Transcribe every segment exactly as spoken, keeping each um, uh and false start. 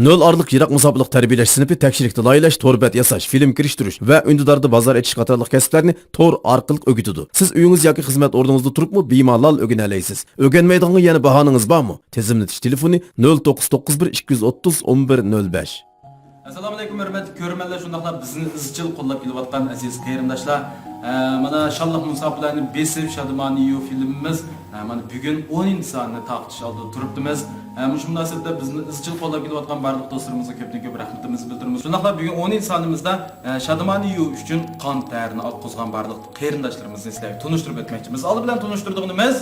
نۆل ئارىلىق يىراق مۇساپىلىق تەربىيەلەش سىنىپى تەكشىلىكتە لايىھەلەش، تور بەت ياساش، فىلىم كىرىشتۈرۈش ۋە ئۈندىداردا بازار ئېچىش قاتارلىق كەسىپلەرنى تور ئارقىلىق ئۆگىتىدۇ. سىز ئۆيىڭىز ياكى خىزمەت ئورنىڭىزدا تۇرۇپمۇ بىمالال ئۆگىنەلەيسىز. ئۆگەنمەيدىغانغا يەنە باھانىڭىز بارمۇ؟ تىزىملىتىش تېلېفونى: نۆل توققۇز توققۇز بىر، ئىككى يۈز ئوتتۇز، ئون بىر نۆل بەش. ئەسسالامۇئەلەيكۇم، ھۆرمەتلىك كۆرۈرمەنلەر، شۇنداقلا بىزنى ئىزچىل قوللاپ كېلىۋاتقان ئەزىز قېرىنداشلار. ئە، مانا شانلىق مۇساپىلەرنى بېسىپ، شادىمانە يۇ فىلىمىمىز، ئە، مانا بۈگۈن ئونىنچى سانىنى تارقىتىش ئالدىدا تۇرۇپتىمىز. ئە، مۇشۇ مۇناسىۋەتتە بىزنى ئىزچىل قوللاپ كېلىۋاتقان بارلىق دوستلىرىمىزغا كۆپتىن كۆپ رەھمىتىمىزنى بىلدۈرىمىز. شۇنداقلا بۈگۈن ئونىنچى سانىمىزدا، ئە، شادىمانە يۇ ئۈچۈن قان تەرىنى ئاققۇزغان بارلىق قېرىنداشلىرىمىزنى سىلەرگە تونۇشتۇرۇپ ئۆتمەكچىمىز. ئالدى بىلەن تونۇشتۇرىدىغىنىمىز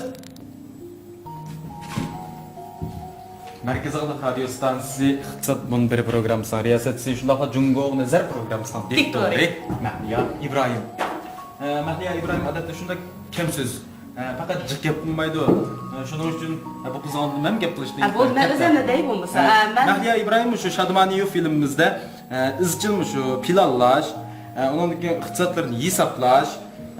مەركىزىي ئاڭلىق رادىيو ئىستانسىسى ئىقتىساد مۇنبىرى پروگراممىسىنىڭ رىياسەتچىسى، شۇنداقلا جۇڭگوغا نەزەر پروگراممىسىنىڭ دىكتورى، دىكتورى مەھلىيا ئىبراھىم. ئە، مەھلىيا ئىبراھىم ئادەتتە شۇنداك كەم سۆز، ئە، پەقەت جىق گەپ قىلمايدۇ. ئە، شۇنىڭ ئۈچۈن، ئە، بۇ قىز ئاڭلىدىم ھەم گەپ قىلىشنى. ئە، بولدى، مەن ئۆزۈمنى دەي بولمىسا. ئە، ئە، مەن مەھلىيا ئىبراھىم شۇ شادىمانە يۇ فىلىمىمىزدە، ئە، ئىزچىل مۇشۇ پىلانلاش، ئە، ئۇنىڭدىن كېيىن ئىقتىسادلىرىنى ھېسابلاش،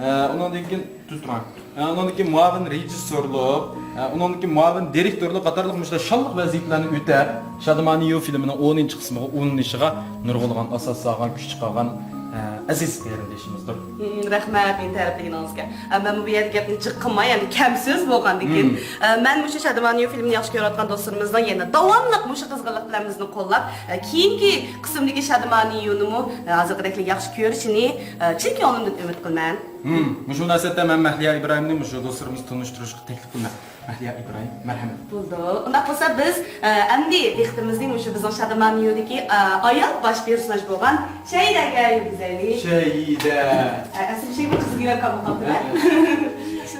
ئە، ئۇنىڭدىن كېيىن تۈز تۇرۇڭ. ئە، ئۇنىڭدىن كېيىن مۇئاۋىن رېژىسسورلۇق، ئە، ئۇنىڭدىن كېيىن مۇئاۋىن دىرېكتورلۇق قاتارلىق مۇشۇنداق شانلىق ۋەزىپىلەرنى ئۆتەپ، شادىمانە يۇ فىلىمىنىڭ ئونىنچى قىسمىغا ئۇلىنىشىغا نۇرغۇنلىغان ئاساس سالغان، كۈچ چىقارغان، ئە، ئەزىز قېرىندىشىمىزدۇر. ھىم، رەھمەت، مېنى تەرىپلىگىنىڭىزگە. ئە، مەن بۇ يەردە گەپنى جىق قىلماي، يەنى كەم سۆز بولغاندىن كېيىن، ھىم. ئە، مەن مۇشۇ شادىمانە يۇ فىلىمىنى ياخشى كۆرۈۋاتقان دوستلىرىمىزنىڭ يەنە داۋاملىق مۇشۇ قىزغىنلىق بىلەن بىزنى قوللاپ، ئە، كېيىنكى قىسىمدىكى شادىمانە يۇنىمۇ، ئە، ھازىرقىدەكلا ياخشى كۆرۈشىنى، ئە، چىن كۆڭلۈمدىن ئۈمىد قىلىمەن. ھىم، مۇشۇ مۇناسىۋەتتە مەن مەھلىيا ئىبراھىمنى مۇشۇ دوستلىرىمىزغا تونۇشتۇرۇشقا تەكلىپ قىلىمەن. مەھلىيا ئىبراھىم، مەرھەمەت. بولدى. ئۇنداق بولسا بىز، ئە، ئەمدى دىققىتىمىزنى مۇشۇ بىزنىڭ شادىمانە يۇدىكى، ئە، ئايال باش پېرسوناژ بولغان شەيدەگە يۈرگۈزەيلى. شەيدە. ئە، ئەسلى شەيدە قىزغىنراق قالىدۇ.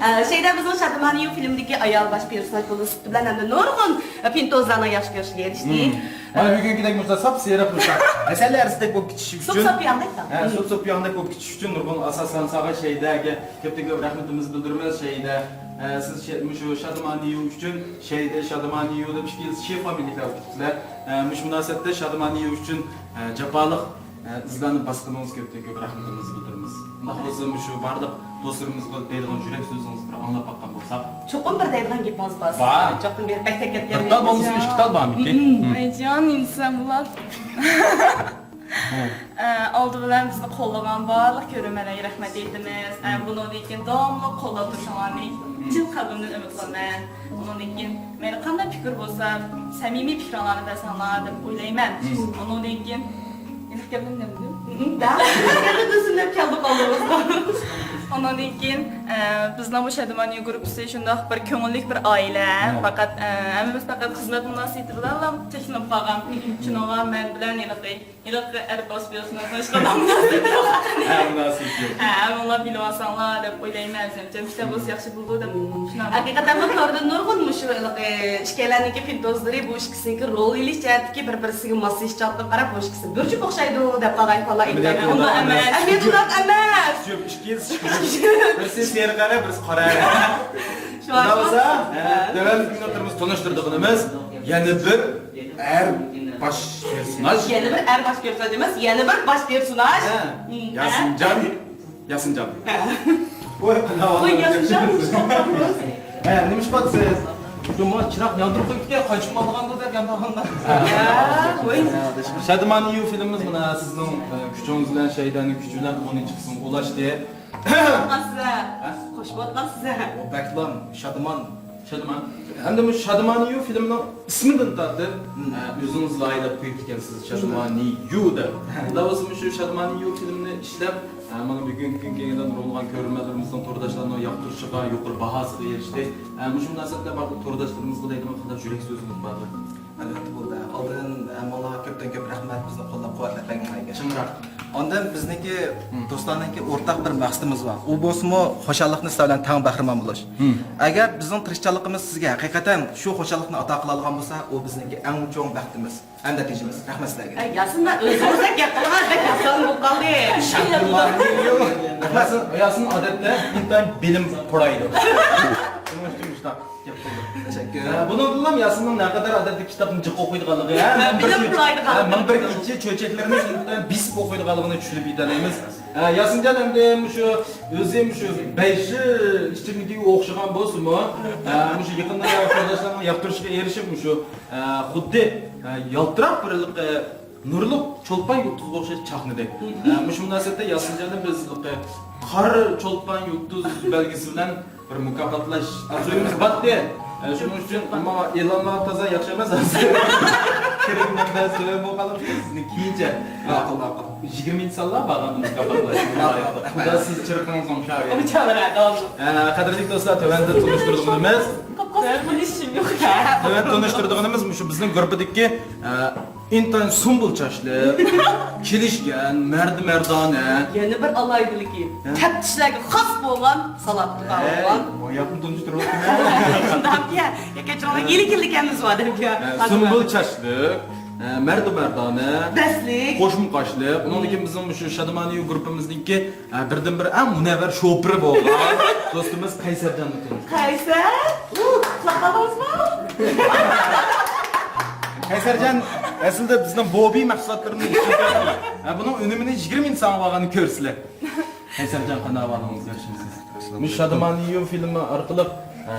ئە، شەيدە بىزنىڭ شادىمانە يۇ فىلىمىدىكى ئايال باش پېرسوناژ بولۇش سۈپىتى بىلەن ھەمدە نۇرغۇن، ئە، پىنتوزلارنىڭ ياخشى كۆرۈشىگە ئېرىشتى. ھىم. مانا بۈگۈنكىدەك مۇشۇنداق ساپ سېرىق مۇشۇنداق ھەسەل ھەرىسىدەك بولۇپ كېتىشى ئۈچۈن. سۇپ ساپىياندەك. ھە، سۇپ ساپىياندەك بولۇپ كېتىشى ئۈچۈن نۇرغۇن ئاساسلارنى سالغان شەيدەگە كۆپتىن كۆپ رەھمىتىمىزنى بىلدۈرىمىز. شەيدە، ئە، سىز شە-، مۇشۇ شادىمانە يۇ ئۈچۈن، شەيدە شادىمانە يۇ دەپ ئىككىلىسى شى فامىلىلىك ئۆتۈپتىلەر. ئە، مۇشۇ مۇناسىۋەتتە شادىمانە يۇ ئۈچۈن، ئە، جاپالىق، ئە، ئىزلارنى باسقىنىڭىزغا كۆپتىن كۆپ رەھمىتىمىزنى بىلدۈرىمىز. شۇنداق بولسا، مۇشۇ بارلىق دوستلىرىمىزغا دەيدىغان يۈرەك سۆزىڭىزنى بىر ئاڭلاپ باققان بولساق. چوقۇم بىر دەيدىغان گېپىڭىز بار. بار. چوقۇم بىر بەك تەكەت گەپ. بىر تال بولمىسۇن، ئىككى تال بارمىكىن؟ ھىم. ئايجان، ئىنسان بولار. ئە، ئالدى بىلەن بىزنى قوللىغان بارلىق كۆرۈرمەنلەرگە رەھمەت ئېيتىمىز. ئە، بۇنىڭدىن كېيىن داۋاملىق قوللاپ تۇرۇشۇڭلارنى چىن قەلبىمدىن ئۈمىد قىلىمەن. ئۇنىڭدىن كېيىن مەيلى قانداق پىكىر بولسا، سەمىمىي پىكرىڭلارنى بەرسەڭلار دەپ ئويلايمەن. ئۇنىڭدىن كېيىن ئېنىق گەپنى دېمىدىم. ھىم، دە. ئېنىق گەپنى دېسۇن دەپ كەلدۇق ئالدىڭىزغا. ئۇنىڭدىن كېيىن، ئە، بىزنىڭ بۇ شادىمانىيۇ گۇرۇپپىسى شۇنداق بىر كۆڭۈللۈك بىر ئائىلە. ھە. پەقەت، ئە، ھەممىمىز پەقەت خىزمەت مۇناسىۋىتى بىلەنلا چەكلىنىپ قالغان. شۇنىڭغا مەن بىلەن ھېلىقى، ھېلىقى ئەر باس بىلسىڭىز، ھېچقانداق مۇناسىۋىتى يوق. ھە، مۇناسىۋىتى يوق. ھە، ھەممىڭلار بىلىۋالساڭلار دەپ ئويلايمەن. مەنچە بولسا ياخشى بولىدۇ دەپ ئىشىنىمەن. ھەقىقەتەنمۇ توردا نۇرغۇن مۇشۇ ھېلىقى ئىككىيلەننىڭكى پىنتوزلىرى بۇ ئىككىسىنىڭكى رول ئېلىش جەھەتتىكى بىر-بىرسىگە ماسلىشىش جەھەتتىن قاراپ بۇ ئىككىسى بىر جۈپ ئوخشايدۇ دەپ قالغان ئەھۋاللار ئەمەلىيەتتە ئۇنداق ئەمەس. ئەمەلىيەتتە ئۇنداق ئەمەس. جۈپ ئىككىسى، بىرسى سېرىق ئەرە، بىرسى قارا ئەرە. شۇڭا شۇنداق بولسا، ھە، تۆۋەندىكى مىنۇتلىرىمىز تونۇشتۇرىدىغىنىمىز يەنە بىر ئەر باش پېرسوناژ. يەنە بىر ئەر باش پېرسوناژ ئەمەس، يەنە بىر باش پېرسوناژ. ھە. ھىم، ياسىنجان. ياسىنجان. ھە. ۋاي، قانداق ئوي، ياسىنجان. ھە، نېمە ئىش قىلىۋاتىسىز؟ شۇ ما چىراغ ياندۇرۇپ قويۇپتىكەن، قايچىپ قالىدىغاندۇ دەپ ياندۇرغاندا. ھە، ۋاي. شادىمانىيۇ فىلىمىمىز مانا سىزنىڭ، ئە، كۈچىڭىز بىلەن، شەيدانىڭ كۈچى بىلەن ئونىنچى قىسىمغا ئۇلاشتى. قوشۇۋاتقانسىز ھە؟ قوشۇۋاتقانسىز ھە؟ ئۇ بەكلا شادىمان. شادىمان. ھەمدە مۇشۇ شادىمانىيۇ فىلىمنىڭ ئىسمىدىن تارتىپ، مم. ئە، ئۆزىڭىز لايىھەلەپ قويۇپتىكەنسىز، شادىمانىيۇ دەپ. ھە. شۇنداق بولسا مۇشۇ شادىمانىيۇ فىلىمنى ئىشلەپ، ئە، مانا بۈگۈنكى كۈنگە كېلىپ نۇرغۇنلىغان كۆرۈرمەنلىرىمىزنىڭ تورداشلارنىڭ ياقتۇرۇشىغا، يۇقىرى باھاسىغا ئېرىشتى. ئە، مۇشۇ مۇناسىۋەتتە بارلىق تورداشلىرىمىزغا دەيدىغان قانداق يۈرەك سۆزىڭىز باردۇ؟ ئەلۋەتتە بولدى. ئالدىن ھەممىڭلارغا كۆپتىن كۆپ رەھمەت، بىزنى قوللاپ قۇۋۋەتلەپ بەرگەنلىكىگە. چىڭراق. ئاندىن بىزنىڭكى مم. دوستلارنىڭكى ئورتاق بىر مەقسىتىمىز بار. ئۇ بولسىمۇ خۇشاللىقنى سىلەر بىلەن تەڭ بەھرىمەن بولۇش. مم. ئەگەر بىزنىڭ تىرىشچانلىقىمىز سىزگە ھەقىقەتەن شۇ خۇشاللىقنى ئاتا قىلالىغان بولسا، ئۇ بىزنىڭكى ئەڭ چوڭ بەختىمىز ھەم نەتىجىمىز. رەھمەت سىلەرگە. ئەي، ياسىن، مەن ئۆزىڭىزدەك گەپ قىلغان بەك ياسان بولۇپ قالدى. ياسىن، ياسىن ئادەتتە ئىنتايىن بىلىم پۇرايدۇ. شۇنىڭ ئۈچۈن مۇشۇنداق. تەشەككۈر. ھە، بۇنىڭدىنلا ياسىننىڭ نەقەدەر ئادەتتە كىتابنى جىق ئوقۇيدىغانلىقى، ھە، مىڭ بىر بىلىم كېچە، پۇرايدىغان. ھە، مىڭ بىر كېچە چۆچەكلىرىنى ئىنتايىن بېسىپ ئوقۇيدىغانلىقىنى چۈشىنىپ يېتەلەيمىز. ھە، ياسىنجان ئەمدى مۇشۇ ئۆزى مۇشۇ بەيشى ئىچىملىكىگە ئوخشىغان بولسىمۇ، ھە، مۇشۇ يېقىندا تورداشلارنىڭ ياقتۇرۇشىغا ئېرىشىپ مۇشۇ، ھە، خۇددى، ھە، يالتىراق بىر ھېلىقى نۇرلۇق چولپان يۇلتۇزغا ئوخشاش چاقنىدى. ھە، مۇشۇ مۇناسىۋەتتە ياسىنجاننى بىز ھېلىقى قارا چولپان يۇلتۇز بەلگىسى بىلەن بىر مۇكاپاتلاش ئارزۇيىمىز باتتى. ئە، شۇنىڭ ئۈچۈن، ئەمما ئېلانلار تازا ياخشى ئەمەس ھازىر. كىرىم مەنبەسى تۆۋەن بولۇپ قالىدۇ. بىزنى كېيىنچە، ماقۇل، ماقۇل. يىگىرمىنچى سانلار بارغاندا مۇكاپاتلاش. ماقۇل. خۇدا سىز چىرىقىڭىزنى ئوڭشاۋەرسۇن. ئە، قەدىرلىك دوستلار، تۆۋەندە تونۇشتۇرىدىغىنىمىز، تۆۋەندە تونۇشتۇرىدىغىنىمىز مۇشۇ بىزنىڭ گۇرۇپپىدىكى، ئە، ئىنتايىن سۇمبۇل چاچلىق، كېلىشكەن، مەردى مەردانە. يەنە بىر ئالاھىدىلىكى، ھە؟ تەپتىشلەرگە خاس بولغان سالات تائاملار. ئەي، ئۇ ياقنى تونۇشتۇرۇۋاتىمەن. شۇنداق يا، يا كەچۈرۈڭلار، ھە. يېلىكىنلىكەنمىز بار دەپ يا. ھە، سۇمبۇل چاچلىق، ھە، مەردى مەردانە، بەسلىك، قوشما قاشلىق. ئۇنىڭدىن كېيىن بىزنىڭ مۇشۇ شادىمانىيۇ گۇرۇپپىمىزنىڭكى ھە، بىردىنبىر ئەڭ مۇنەۋۋەر شوپۇرى بولغان دوستىمىز قەيسەرجاننى تونۇشتۇرىمىز. قەيسەر! ئۇ، قۇلاق قالدىڭىزمۇ؟ قەيسەرجان ئەسلىدە بىزنىڭ بوبى مەھسۇلاتلىرىنى ئىشلىتىۋاتىدۇ. ھە، بۇنىڭ ئۈنۈمىنى يىگىرمە مىڭ سانغا ئالغاننى كۆرىسىلەر. قەيسەرجان، قانداق ئەھۋالىڭىز، ياخشىمۇسىز؟ مۇشۇ شادىمانىيۇ فىلىمى ئارقىلىق، ھە،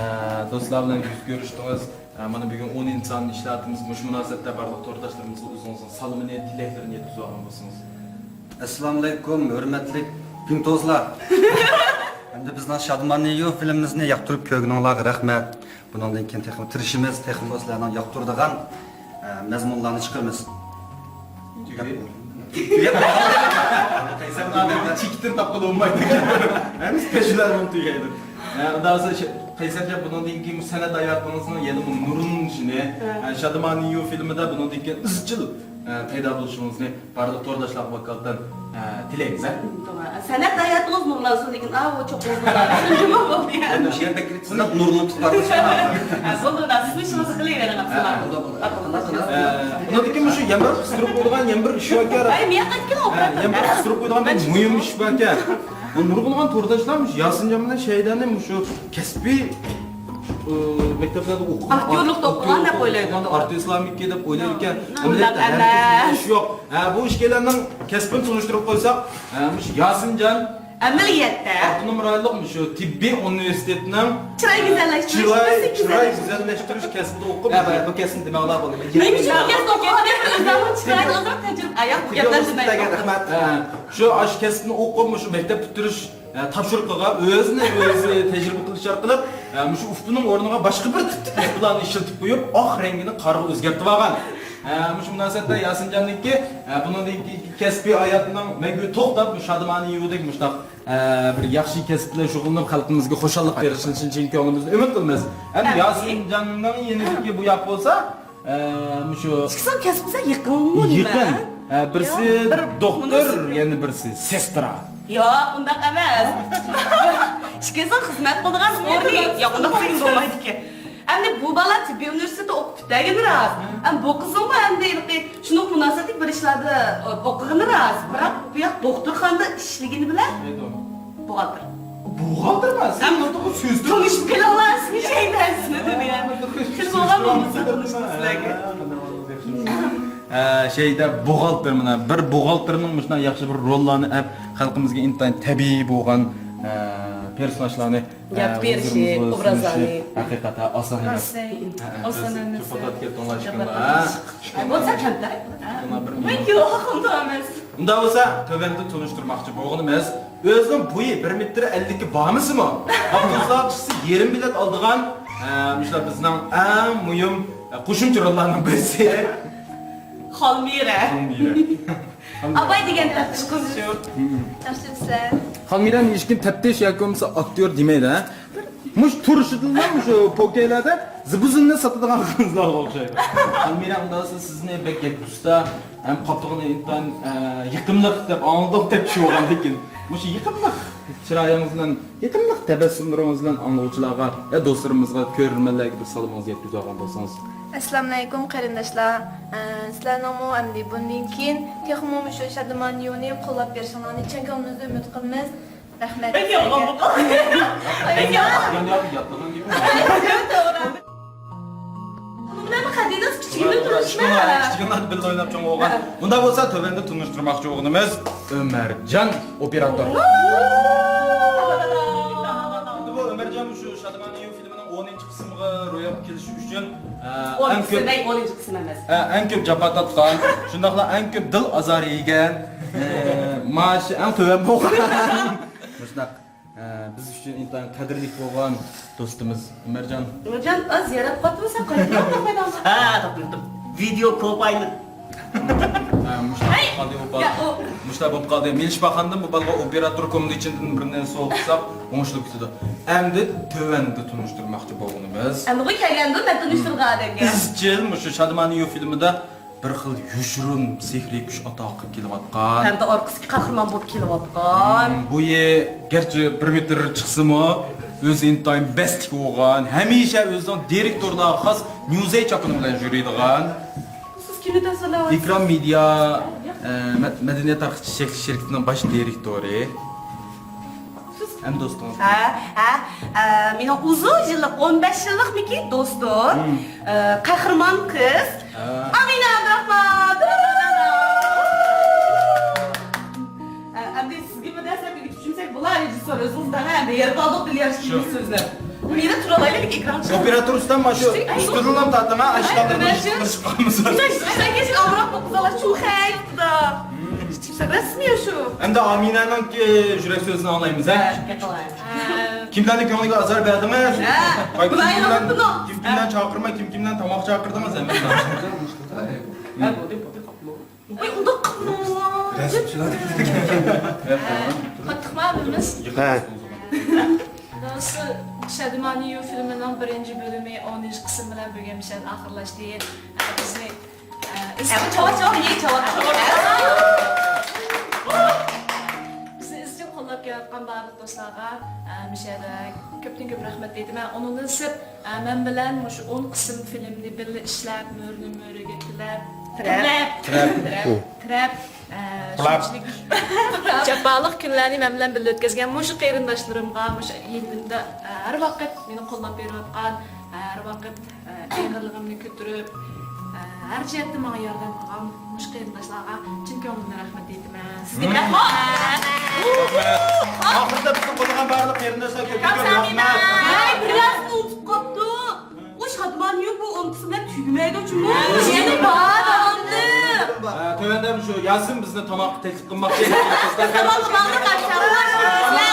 دوستلار بىلەن يۈز كۆرۈشتىڭىز. ھە، مانا بۈگۈن ئون ئىنسان ئىشلەتىمىز. مۇشۇ مۇناسىۋەتتە بارلىق تورداشلىرىمىزغا ئۆزىڭىزنىڭ سالىمىنى، تىلەكلىرىنى يەتكۈزۈۋالغان بولسىڭىز. ئەسسالامۇئەلەيكۇم، ھۆرمەتلىك پىڭتوزلار! ئەمدى بىزنىڭ شادىمانىيۇ فىلىمىمىزنى ياقتۇرۇپ كۆرگىنىڭلارغا رەھمەت. بۇنىڭدىن كېيىن تېخىمۇ تىرىشىمىز، تېخىمۇ سىلەرنىڭ ياقتۇرىدىغان، ئە، مەزمۇنلارنى چىقىرىمىز. تۈگىدى. تۈگەپ قالدى. قەيسەر ئادەمنى چېكىتتىن تاپقىلى بولمايدۇ. ھەممىسى پەشۇلار بولۇپ تۈگەيدۇ. ئە، ئۇنداق بولسا، شۇ، قەيسەرجان، بۇنىڭدىن كېيىن سەنئەت ھاياتىڭىزنىڭ يەنىمۇ نۇرلىنىشىنى، ھە. ئە، شادىمانىيۇ فىلىمىدا بۇنىڭدىن كېيىن ئىزچىل، ئە، پەيدا بولۇشىڭىزنى بارلىق تورداشلارغا ۋاكالىتەن، ئە، تىلەيمىز، ھە. سەنئەت ھاياتىڭىز نۇرلانسۇن، لېكىن، ئاۋۇ چوقۇم نۇرلانسۇن. نېمە بولدى يا؟ مۇشۇ يەردە كىرىپ سىزلەر نۇرلىنىپ كېتىپ بارمىسىڭلار. ھە، بولدى، سىزنىڭ ئىشىڭىزنى قىلىۋېرىڭ، ھە، ئابدۇللا. ھە. ئە، ئۇنىڭدىن كېيىن مۇشۇ يەنە بىر قىستۇرۇپ قويىدىغان يەنە بىر ئىش باركەن. ئاي، مېڭە قايتكىن، ھە، يەنە بىر قىستۇرۇپ قويىدىغان بىر مۇھىم ئىش باركەن. بۇ نۇرغۇنلىغان تورداشلار مۇشۇ ياسىنجان بىلەن شەيدانى مۇشۇ كەسپىي، ئۇ، مەكتەپلەردە ئوقۇغان، ئاكتيورلۇق ئوقۇغان دەپ ئويلايدۇ. ئارتىس ئىكەن دەپ ئويلايدىكەن. ئۇنداق ئەمەلىيەتتە ھەرگىز ئىش يوق. ھە، بۇ ئىككىيلەننىڭ كەسپىنى تونۇشتۇرۇپ قويساق، ھە، مۇشۇ ياسىنجان ئەمەلىيەتتە ئاپتونوم رايونلۇق مۇشۇ تېببىي ئۇنىۋېرسىتېتىنىڭ چىراي گۈزەللەشتۈرۈش، چىراي، چىراي گۈزەللەشتۈرۈش كەسپىدە ئۆتۈپ، ھە، بۇ كەسىپنى دېمەڭلار بولدى. نېمە ئۈچۈن بۇ كەسىپنى ئوقۇغان؟ ئۆزۈمنىڭ چىرايىنى ئالدىراپ تەجرىبە، ئاياق گەپلەر دېمەيدۇ. رەھمەت. ھە، شۇ ئاشۇ كەسىپنى ئوقۇپ، مۇشۇ مەكتەپ پۈتتۈرۈش، ھە، تاپشۇرۇقىغا ئۆزىنى ئۆزى تەجرىبە قىلىش ئارقىلىق، ھە، مۇشۇ ئۇپتىنىڭ ئورنىغا باشقا بىر تىپتىكى ئۇپلارنى ئىشلىتىپ قويۇپ، ئاق رەڭگىنى قارىغا ئۆزگەرتىپ ئالغان. ھە، مۇشۇ مۇناسىۋەتتە ياسىنجاننىڭكى، ھە، بۇنىڭدىن كېيىنكى كەسپىي ھاياتىنىڭ مەڭگۈ توختاپ، مۇشۇ شادىمانە يۇۋىدەك مۇشۇنداق ئە، بىر ياخشى كەسىپ بىلەن شۇغۇللىنىپ، خەلقىمىزگە خۇشاللىق بېغىشلىشىنى چىن كۆڭلىمىزدىن ئۈمىد قىلىمىز. ئەمدى ئەمدى ياسىنجاننىڭ يېنىدىكى بۇ ياق بولسا، ئە، مۇشۇ ئىككىسىنىڭ كەسپى بىزگە يېقىنمۇ نېمە؟ يېقىن. ئە، بىرسى ياق، بىر دوختۇر، مۇناسىپ. يەنە بىرسى سېسترا. ياق، ئۇنداق ئەمەس. ئىككىسىنىڭ خىزمەت قىلىدىغان ئورنى. ياق، ئۇنداق دېگىلى بولمايدىكەن. ئەمدى بۇ بالا تېببىي ئۇنىۋېرسىتېتتا ئوقۇپ پۈتتۈرگىنى راست. ھە. ئەمما بۇ قىزنىڭمۇ ئەمدى ھېلىقى شۇنداق مۇناسىۋەتلىك بىر ئىشلاردا ئوقۇغىنى راست. بىراق بۇ ياق دوختۇرخانىدا ئىشلىگىنى بىلەن ئەيدۇ. بوغالتىر. بوغالتىرما؟ سەن ھەم نۇتۇقى سۆزلىرىڭ تونۇشۇپ كېلىڭلار، سىزگە شەيدە سىزنى دېدى يا. كۈن بولغان بولمىسا تونۇشىمىز سىلەرگە. ئە، شەيدە بوغالتىر، مانا بىر بوغالتىرنىڭ مۇشۇنداق ياخشى بىر روللارنى ئەپ، خەلقىمىزگە ئىنتايىن تەبىئىي بولغان، ئە، پېرسوناژلارنى ياپ بېرىشى، ئوبرازلارنى. ھەقىقەتەن ئاسان ئەمەس. ئاسان ئەمەس. بولسا كەمتەر. مەن يوق، ئۇنداق ئەمەس. ئۇنداق بولسا تۆۋەندە تونۇشتۇرماقچى بولغىنىمىز، ئۆزىنىڭ بويى بىر مېتىر ئەللىككە بارمىسىمۇ، ئاپتوبۇسلارغا چىقسا يېرىم بېلەت ئالىدىغان، ئە، مۇشۇلار بىزنىڭ ئەڭ مۇھىم، ئە، قوشۇمچە روللارنىڭ بىرسى. خالمىرە. خالمىرە. ئاباي دېگەن تەپتىش قىز شۇ. ياخشىمۇسىلەر؟ خالمىرەنى ھېچكىم تەپتىش ياكى بولمىسا ئاكتيور دېمەيدۇ، ھە؟ مۇشۇ تۇرۇشىدىنلا مۇشۇ پوكەيلەردە زىبۇزىننى ساتىدىغان قىزلارغا ئوخشايدۇ. خالمىرە، ئۇنداق بولسا سىزنى بەك گەپ ئۇستا ھەم قاتتىقىنى ئىنتايىن، ئە، يېقىملىق دەپ ئاڭلىدۇق دەپ چۈشۈۋالغاندىكىن، مۇشۇ يېقىملىق چىرايىڭىز بىلەن، يېقىملىق تەبەسسۇملىرىڭىز بىلەن ئاڭلىغۇچىلارغا ۋە دوستلىرىمىزغا، كۆرۈرمەنلەرگە بىر سالىمىڭىزنى يەتكۈزۈۋالغان بولسىڭىز. ئەسسالامۇئەلەيكۇم قېرىنداشلار. ئە، سىلەرنىڭمۇ ئەمدى بۇندىن كېيىن تېخىمۇ مۇشۇ شادىمان يۇنى قوللاپ بېرىشىڭلارنى چىن كۆڭلىمىزدىن ئۈمىد قىلىمىز. رەھمەت. بەك يالغان بۇ قىز. بەك يالغان. ياتلىغان گېپى. توغرا. بۇنىڭ بىلەن قەدىنىڭىز كىچىكىدىن تونۇشما. كىچىكىدىن بىللە ئويناپ چوڭ بولغان. ھە. ئۇنداق بولسا تۆۋەندە تونۇشتۇرماقچى بولغىنىمىز ئۆمەرجان ئوپېراتور. ئەمدى بۇ ئۆمەرجان شۇ شادىمان يۇ فىلىمىنىڭ ئونىنچى قىسمىغا روياپقا كېلىشى ئۈچۈن، ئە، ئەڭ كۆپ، ئونىنچى قىسىم ئەمەس. ئە، ئەڭ كۆپ جاپا تارتقان، شۇنداقلا ئەڭ كۆپ دىل ئازارى يېگەن، ئە، مائاشى ئەڭ تۆۋەن بولغان. مۇشۇنداق، ئە، بىز ئۈچۈن ئىنتايىن قەدىرلىك بولغان دوستىمىز ئۆمەرجان. ئۆمەرجان، ئاز ياراپ قاپتۇ، سەن قايتىپ باقمايدىغان. ھە، تاپتىم. ۋىدېو كوپايلىق. ھە، مۇشۇنداق بولۇپ قالدى بۇ بالا. مۇشۇنداق بولۇپ قالدى. مېلىشىپ باققاندا بۇ بالىغا ئوپېراتور كومىتېتىدىن بىر نەرسە سوۋغا قىلساق، ئوڭۇشلۇق كېتىدۇ. ئەمدى تۆۋەندە تونۇشتۇرماقچى بولغىنىمىز. ئەمدىغۇ كەلگەندۇ، مەن تونۇشتۇرغان ئادەمگە. ئىزچىل مۇشۇ شادىمانە يۇ فىلىمىدا بىر خىل يوشۇرۇن سېھرىي كۈچ ئاتا قىلىپ كېلىۋاتقان. ھەمدە ئارقىسىدىكى قەھرىمان بولۇپ كېلىۋاتقان. بويى گەرچە بىر مېتىر چىقسىمۇ، ئۆزى ئىنتايىن بەستلىك بولغان، ھەمىشە ئۆزىنىڭ دىرېكتورلارغا خاس نيۇزەي چاپىنى بىلەن يۈرىدىغان. سىز كىمنى تەسۋىرلەۋاتىسىز؟ ئېكران مېدىيا، ئە، مە-، مەدەنىيەت تارقىتىش چەكلىك شىركىتىنىڭ باش دىرېكتورى. سىز ھەم دوستىڭىز. ھە، ھە، ئە، مېنىڭ ئۇزۇن يىللىق، ئون بەش يىللىقمىكى دوستۇم، ھىم. ئە، قەھرىمان قىز، ھە. ئامىنە ئابدۇراخمان. ئە، ئەمدى سىزگە بىر نەرسە ئۆگىتىپ چۈشۈرسەك بولا، رېژىسسور، ئۆزىڭىز دەڭە، ئەمدى يېرىپ ئالدۇق دىليار شۇ. سۆزلەپ. مېنى تۇرالايلى، ئېكران چىقىپ. ئوپېراتور ئۇستام، مانا شۇ ئۈستىدىن تارتىڭ، ھە، ئاشۇ قالدىرماي ئىشقا قارىشىپ قالمىسۇن. ئىشتىن كېسىك ئامراق بولۇپ قالسا، چوڭ خەيپ. رەسمىي شۇ. ئەمدى ئامىنەنىڭكى يۈرەك سۆزىنى ئاڭلايمىز، ھە؟ ھە، كەتمەڭلار. كىملەرنىڭ كۆڭلىگە ئازار بەردىڭىز؟ ھە. ۋاي، كىم كىملەن، كىم كىملەن چاقىرماي، كىم كىملەن تاماق چاقىردىڭىز، ھەممىسىنى. ھە، بولدى، بولدى، قاپلۇ. ۋاي، ئۇنداق قىلماڭلار. رەسىمچىلەر. قاتتىقمۇ ھەممىمىز؟ ھە. شادىمانە يۇ فىلىمىنىڭ بىرىنچى بۆلۈمى ئونىنچى قىسىم بىلەن بۈگۈن مۇشۇ يەردە ئاخىرلاشتى. بىزنى ئە، ئىزچىل، چاۋاك، چاۋاك، يېيىڭ، چاۋاك. بىزنى ئىزچىل قوللاپ كېلىۋاتقان بارلىق دوستلارغا، ئە، مۇشۇ يەردە كۆپتىن كۆپ رەھمەت ئېيتىمەن. ئۇنىڭدىن سىرت، ئە، مەن بىلەن مۇشۇ ئون قىسىم فىلىمنى بىللە ئىشلەپ، مۈرىنى مۈرىگە تىرەپ، تىرەپ. تىرەپ. تىرەپ. تىرەپ. ئە، شۇنچىلىك جاپالىق كۈنلەرنى مەن بىلەن بىللە ئۆتكۈزگەن مۇشۇ قېرىنداشلىرىمغا، مۇشۇ يېنىمدا، ئە، ھەر ۋاقىت مېنى قوللاپ بېرىۋاتقان، ئە، ھەر ۋاقىت، ئە، ئېغىرلىقىمنى كۆتۈرۈپ، ئە، ھەر جەھەتتە ماڭا ياردەم قىلغان مۇشۇ قېرىنداشلارغا چىن كۆڭلۈمدىن رەھمەت ئېيتىمەن. سىزگە رەھمەت. رەھمەت. ئاخىرىدا بىزنى قوللىغان بارلىق قېرىنداشلارغا كۆپتىن كۆپ رەھمەت. ھەي، بىر نەرسىنى ئۇنتۇپ قاپتۇ. ئۇ شادىمانىيۇ بۇ ئۇنتۇسى بىلەن تۈگىمەيدۇ جۇمۇ. يەنە بار داۋاملىق. ئە، تۆۋەندە شۇ ياسىن بىزنى تاماققا تەكلىپ قىلماقچى. تاماققا بارلىق ئاشۇ.